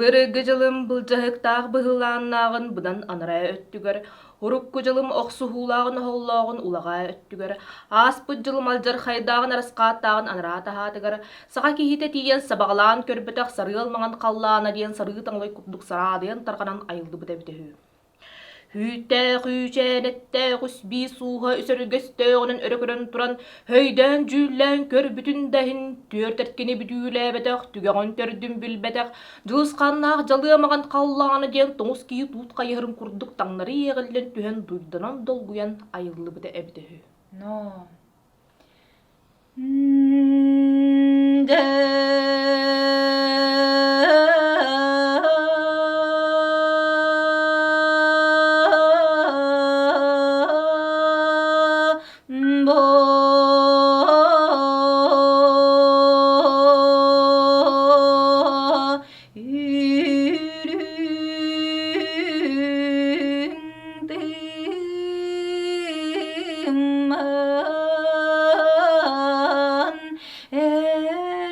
Былырыыгы дьылым былдьаһыктаах быһылааннааҕын быдан анараа өттүгэр, урукку дьылым охсуһуулааҕын оһоллооҕун улаҕаа өттүгэр, ааспыт дьылым алдьархайдааҕын араскааттааҕын анараа таһаатыгар, саха киһитэ тиийэн сабаҕалаан көрбөтөх сарыал маҥан халлаана диэн сарыы таҥалай курдук сараадыйан тарҕанан айыллыбыта эбитэ үһү. Үүттээх үүчээн эттээх үс биис ууһа үс өргөстөөҕүнэн өрө көрөн туран, өйдөөн-дьүүллээн көрбүтүн да иһин, түөрт эркини бүдүүлээбэтэх, түгэҕин төрдүн билбэтэх, дьылысханнаах дьалыа маҕан халлаана диэн тоҥус киһи туут хайыһарын курдук таҥнары иэҕиллэн түһэн дуйданан долгуйан айыллыбыта эбитэ үһү. Но Тыыммын эрийбит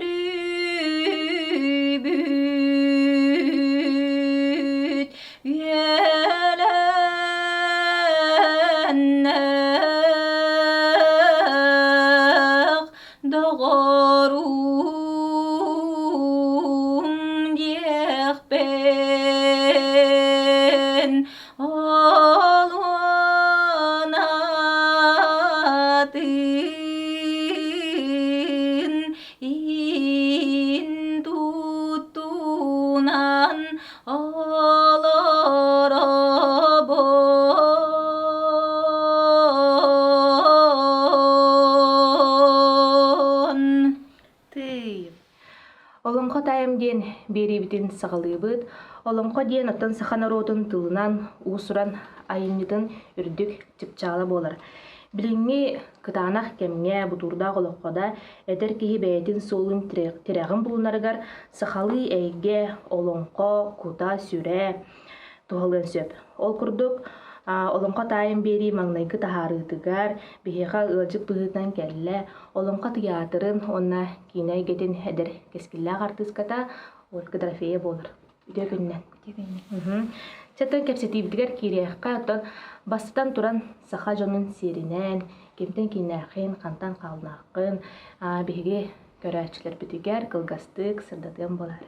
үөлэннэх доҕорум диэхпин Олуонатын иин туттунан олоробун. Тыый. Олоҥхо тайм диэн биэриибитин саҕалыыбыт. Олоҥхо диэн оттон саха норуотун тылынан уус-уран айымньытын үрдүк чыпчаала буолар. Билиҥҥи кытаанах кэмҥэ, бутуурдаах олоххо да эдэр киһи бэйэтин суолун тирэҕин булунарыгар сахалыы эйгэ, олоҥхо, кута-сүрэ туһалыан сөп. Ол курдук, Олоҥхо таайын биэрии маҥнайгы таһаарыытыгар биһиэхэ ыалдьыт быһыытынан кэллэ Олоҥхо тыйаатырын уонна киинэ эйгэтин эдэр кэскиллээх артыыската Ольга Дорофеева буолар. Үтүө күнүнэн. Үтүө күнүнэн. Чэ, оттон кэпсэтиибитигэр киириэххэ, оттон бастатан туран саха дьонун сиэринэн, кимтэн кииннээххин, хантан хааллааххын биһиги көрөөччүлэрбитигэр кылгастык сырдатыам буолаар.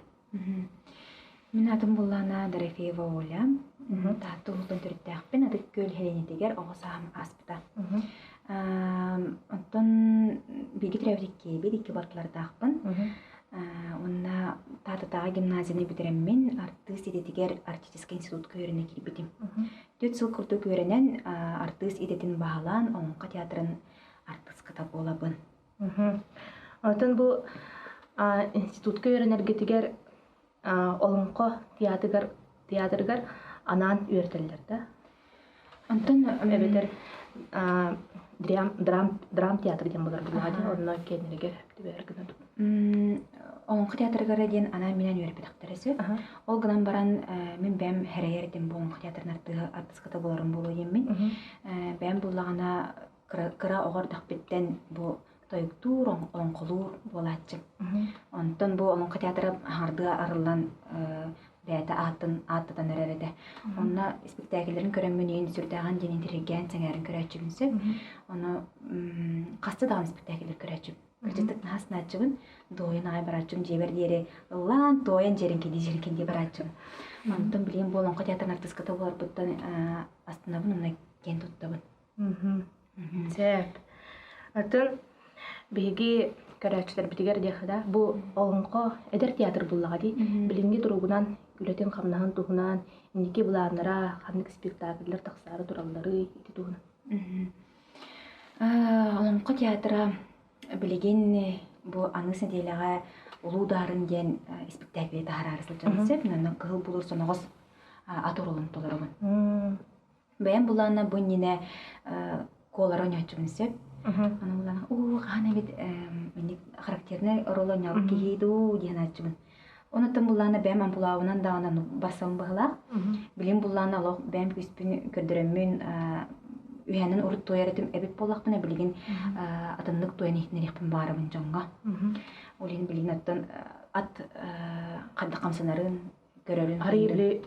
Мин аатым буллаана Дорофеева Оля. Таатта улуутун төрүттээхпин. Ытык Күөл Һэлиэнньэтигэр оҕо сааһым ааспыта. Оттон бииргэ төрөөбүт иккиэбит, икки балтылардаахпын. Уонна Тааттатааҕы гимназияны бүтэрэммин артыыс идэтигэр артистическай институтка үөрэнэ киирбитим. 4 сыл курдук үөрэнэн артыыс идэтин баһылаан Олоҥхо театрын артыыската буолабын. Оттон бу институтка үөрэнэргитигэр Олоҥхо театрыгар театрыгар анаан үөрэтэллэр да? Онтон Эбэтэр драм драм драм театр диэн буолар буолуоҕа дии, онно киэннэригэр түбэһэр гына дуу? Олоҥхо театрыгар диэн анаан минээн үөрэппэтэхтэрэ сөп. Ол гынан баран мин бэйэм хэрэйэр этим бу Олоҥхо театрын артыыһа артыыската буоларым буолуо диэммин. Бэйэм буллаҕына кыра оҕо эрдэхпиттэн бу тойуктуур, олоҥхолуур буолааччым. Онтон бу Олоҥхо театра аһардыы арыллан бэйэтэ аатын ааттатан эрэр этэ. Онно испиктээкиллэрин көрөммүн иин сүрдээҕин диэн интириэһиргээн сэҥээрэн көрөөччүбүн сөп. Ону хаста даҕаны испиктээкиллэр көрөөччүм. Кырдьыктык наһаа санааччыбын, дуойан аҕай барааччым дьиэбэр диэри ыллаан, туойан дьиэриҥкэдии-дьиэриҥкэдии барааччым. Онтон билигин бу Олоҥхо театрын артыыската буоларбыттан астынабын уонна киэн туттабын. Сөп. Атын биһиги көрөөччүлэрбитигэр диэххэ да, бу Олоҥхо эдэр театр буллаҕа дии. Билиҥҥи туругунан үлэтин-хамнаһын туһунан, инники былааннара, ханнык спектакльлар тахсаары туралларый ити туһунан. Олоҥхо театра билигин бу аныгыс нэдиэлэҕэ Улуу Даарын диэн испиктээкили таһараары сылдьабын сөп. Онно Кыһыл Булуур соноҕос ат оруолун толоробун. Бэйэм булаана бу иннинэ куолара оонньооччубун сөп. Аны булаана уу хаһан эбит инник характернай оруол оонньообут киһи дуу диэн ааччыбын. Онуттан буллаана бэйэм ампулаабынан даҕаны бассам быһылаах. Билим буллаана олох бэйэм күүспүн көрдөрөммүн үһээнин урут туойар этим эбит буоллахпына билигин атыннык туойан иһитинэриэхпин баарабын дьоҥҥо. Ол иһин билигин оттон ат хайдах хамсанарын. Көрөрүн Арый били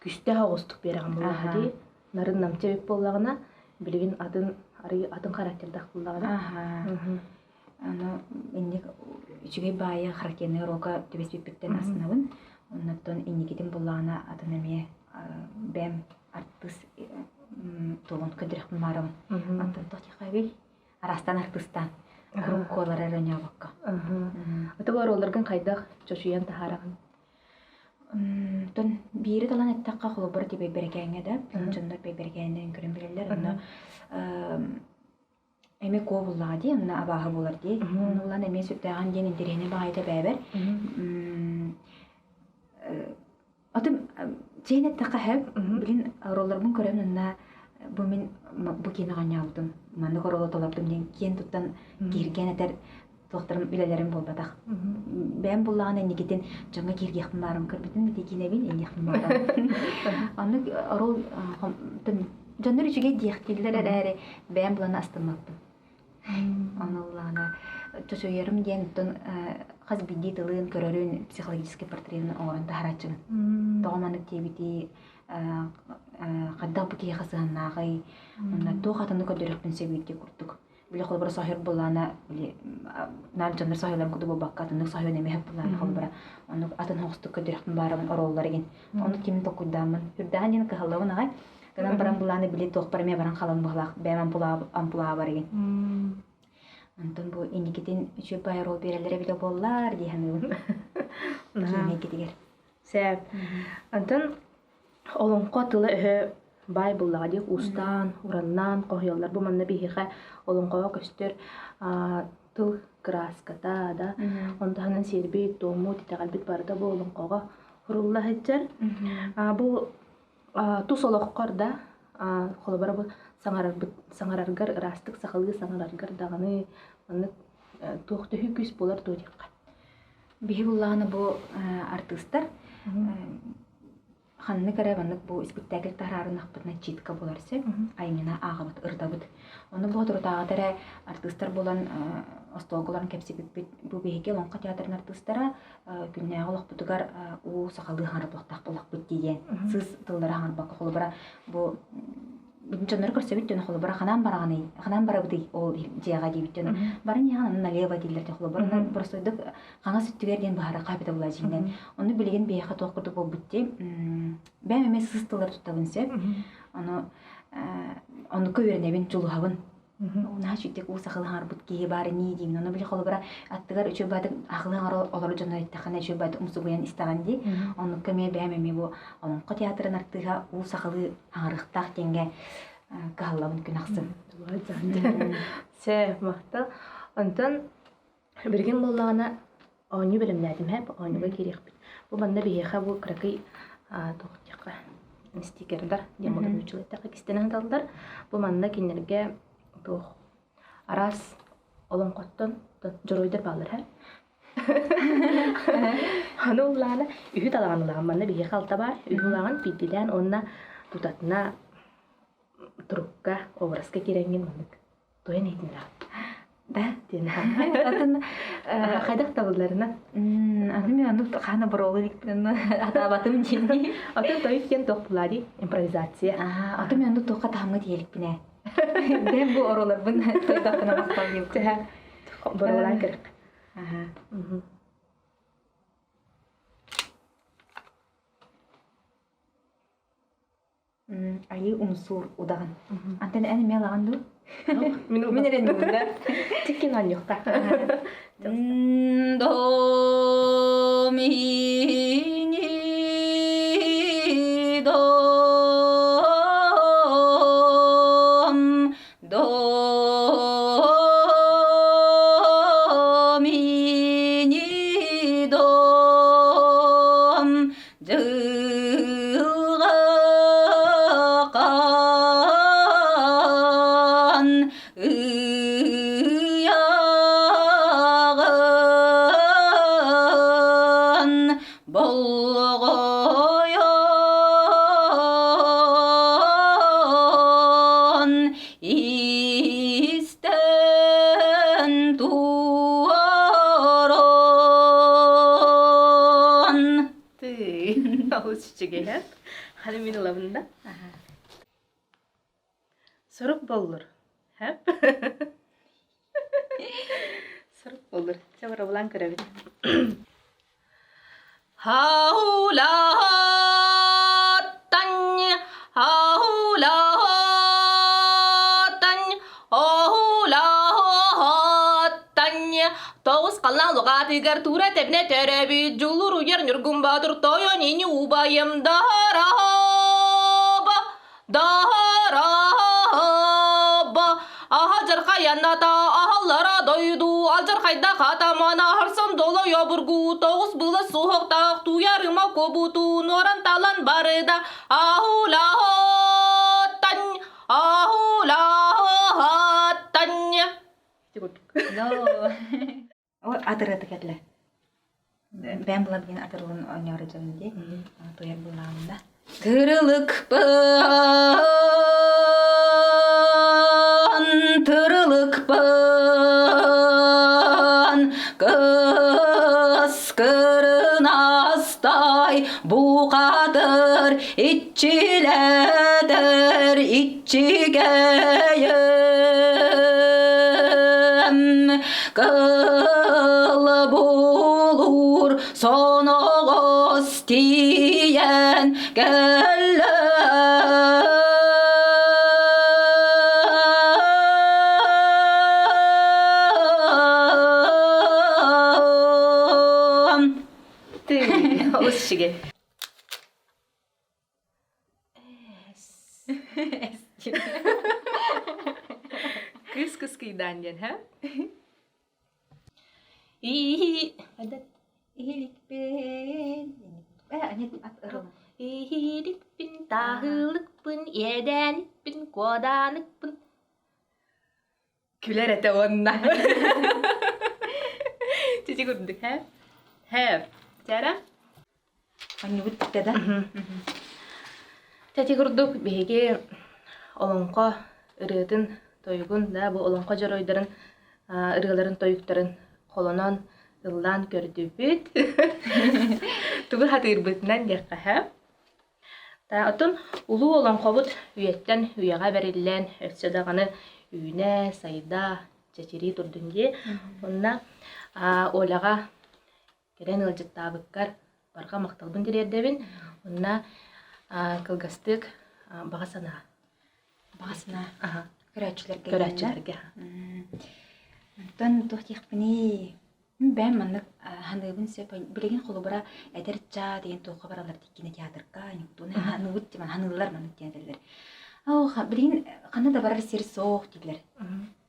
күстээх оҕустук биэрэҕин буоллаҕа дии. Нарын намчы эбит буоллаҕына, билигин атын арый атын характердаах буоллаҕына. Аны инник үчүгэй баайы характернай урока түбэспиппиттэн астынабын. Оннуттан инникитин буллаҕына атын эмиэ бэм артыыс туолун көрдөрөхпүн баарабын. Онтон туох диэххэ араастан артыыстаан куруук куолара эрэ оонньообокко. Аты бу оруолларгын хайдах чочуйан таһаараҕын? Оттон биири талан эттэххэ, холобур, ити Бэйбэрикээҥҥэ да, дьоннор Бэйбэрикээннэрин көрөн билэллэр. Онно эмиэ куо буллаҕа дии, онно абааһы буолар дии. Онно ылан эмиэ сүрдээҕин диэн интэриэһинэй баҕайыта бээбэр. Атын чиэн эттэххэ сөп, билин оруолларбын көрөн онно бу мин бу киинэҕэ оонньообутум, маннык оруолу толордум диэн киэн туттан киһиргээн этэр туохтарым үлэлэрим буолбатах. Бэйэм буллаҕына инникитин дьоҥҥо кииргиэхпин баарым көрбүтүм ити киинэбин инниэхпин баарым. Оннук оруол дьоннор үчүгэй диэхтииллэр эрээри бэйэм булан астыммаппын. Ону ыллаҕына чочуйарым диэн оттон хас биирдии тылын көрөрүн психологический портретын оҥорон таһарааччыбын. Тоҕо маннык диэбитий, хайдах бу киһиэхэ сыһыаннааҕый, уонна туох атыны көрдөрүөхпүн сөбүй диэх курдук. Били холобура соһуйар буоллаҕына, били наар дьоннор соһуйалларын курдук буолбакка, атыннык соһуйан эмиэ сөп буоллаҕына холобура, оннук атын соҕустук көрдөрүөхпүн баарабын оруоллар игин. Ону ким толкуйдааммын. Үрдээҕин диэн кыһаллабын аҕай. Гынан баран былааны били туохпар эмиэ баран халан быһалаах бэйэм ампулаабар игин. Онтон бу инникитин үчүгэй баай оруол биэрэллэрэ эбитэ буоллар дии саныыбын. Киинэйгитигэр. Сөп. Онтон олоҥхо тыла-өһө баай буллаҕа дии уустаан, ураннаан хоһуйаллар. Бу манна биһиэхэ олоҥхоҕо көстөр тыл кырааската да, он таһынан сиэрбит, туоммут, итэҕэлбит барыта бу олоҥхоҕо сурулла сылдьар. Бу тус олоххор да холобура бу саҥарарбыт саҥараргар ыраастык сахалыы саҥараргар даҕаны маннык туох төһүү күүс буолар дуо диэххэ. Биһи буллаҕына бу артыыстар ханнык эрэ маннык бу испиктээкил таһаарынахпытына читка буолар сөп айымньыны ааҕабыт ырытабыт ону бу соторутааҕыта эрэ артыыстар буолан остуолга олорон кэпсэппиппит бу биһиги Олоҥхо театрын артыыстара күннээҕи олохпутугар уу сахалыы хаҥарбатах буоллахпыт диэн сыыс тыллары хаҥарбакка холобура бу дьоннору көрсөбүт дьоно холобура ханаан бараҕыный ханаан барабытый ол дьиэҕэ диэбит дьоно баран иһэн налево дииллэр дьэ холобура боростуойдук хаҥас өттүгэр диэн быһара хаапыта була дьиҥинэн ону билигин биһиэхэ туох курдук буолбут дии бэйэм эмиэ сыыс тыллары туттабын сөп ону оннукка үөрэнэбин дьулуһабын Наһаа үчүгдик уу сахалыы хаҥарбыт киһи баар инии диибин. Ону били холобура аттыгар үчүгэй баатык ахылыы хаҥара олорор дьону эттэххинэ үчүгэй баатык умсугуйан истэҕин дии. Оннукка эмиэ бэйэм эмиэ бу Олоҥхо театрын артыыһа уу сахалыы хаҥарыахтаах диэҥҥэ кыһаллабын күн ахсын. Сэ, махтал. Онтон Билигин буоллаҕына оонньуу бэлэмнээтим һээп, оонньууга киириэхпит. Бу манна биһиэхэ бу кыракый туох диэххэ стикердар диэн буолар нууччалыы эттэххэ кистэнэн сыталлар. Бу манна кинилэргэ туох араас олоҥхоттон дьоруойдар бааллар һэ. Аны уллаана үһү талаҕан ылаҕын. Манна биһиэхэ алта баар. Үһү ылаҕын биирдиилээн уонна тутатына турукка, образка киирэҥҥин маннык Туйан иһитиннэҕин. Да? Диэн Атын хайдах табылларынан? Аны мен аны хана боролу иликпин атаабатым диэн. Атын тойук диэн туох булаа дии? Импровизация. Атын мен аны туохха таһымҥа тиийэликпин ээ. Бэм бу оролорбун тойдохпуна махтал диэбиккин. Боролаан көрөх. Айыы умсуур удаҕан. Антон эн эмиэ ылаҕын дуу? Мин эрэнним да. Тиккин оонньуохха. До ми ни до до ми ни до Дьылҕа хаан ыйааҕын. Ханы мин ылабын да. Сорук боллур. Хэп. Сорук боллур. Чэ, барабылаан көрөбүт. Хаулааттан, хаулааттан, оһулааттан тоҕус халлаан луҕаатыгар туура тэбинэ төрөөбүт дьулуруйар Ньургун Боотур тойон ини убайым Дорообо Дорообо Аһа-дьархайаната аһаллара дойду алдьархайда хатамана харсан долойо бургу тоҕус была суһуохтаах туйарыма кобуту нуоран талан барыда ахулаһоттан ахулаһоттан Ити курдук. No. Атырыаты кэллэ. Бэйэм булар диэн атырылын оонньоору дьон дии. Туйар буллаҕым да. Тырылыкпын, тырылыкпын, кыскырынастай бухатыр иччилэтэр иччигэйим кыл булуур соноҕос тиийэн кэллэ Олус үчүгэй. Кыыс кыскыйдаан диэн, һэ? Иһиликпин Иһиликпин, таһылыкпын, иэдээниппин, куодааныкпын. Күлэр этэ уонна. Тити курдук, һэ? Һэ. Чара? Анньыбыт бүттэ да? Тэти курдук биһиги олоҥхо ырыатын, тойугун, да, бу олоҥхо дьоруойдарын ырыаларын, тойуктарын холонон ыллаан көрдүбүт. Тугу хатыырбытынан диэххэ сөп. Оттон улуу олоҥхобут үйэттэн үйэҕэ бэриллэн, өссө даҕаны үүнэ, сайда, чэчирии турдун дии. Онно Оляҕа кэлэн ыалдьыттаабыккар барҕа махталбын тириэрдэбин. Онно кылгастык баҕа санаа. Баҕа санаа. Көрөөччүлэргэ. Көрөөччүлэргэ. Онтон туох диэхпиний? Мин бэйэм маннык ханыыбын сөп. Билигин холобура эдэр ыччат диэн туохха бараллар дии кинотеатрга, ханыыбыт диэн ханыыллар маннык диэн этэллэр. Оо, билигин ханна да барар сир суох дииллэр.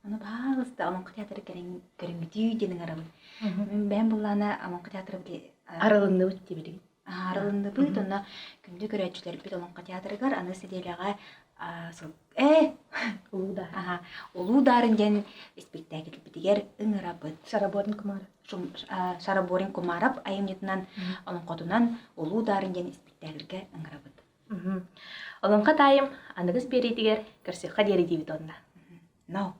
Аны баалыста Олоҥхо театры кэлэн көрүҥүтүү диэн ыҥырабын. Мин бэйэм буллаана Олоҥхо театры Арылынныбыт дии билигин. Арылынныбыт онно күндү көрөөччүлэрбит Олоҥхо театрыгар аны сэдиэлэҕэ ээ Улуу Даарын. Улуу Даарын диэн испиктээкилбитигэр ыҥырабыт. Шараборин Кумаров. Шараборин Кумаров айымньытынан олоҥхотунан Улуу Даарын диэн испиктээкилгэ ыҥырабыт. Олоҥхо таайым аныгыс биэриитигэр көрсүөххэ диэри диибит онно. No.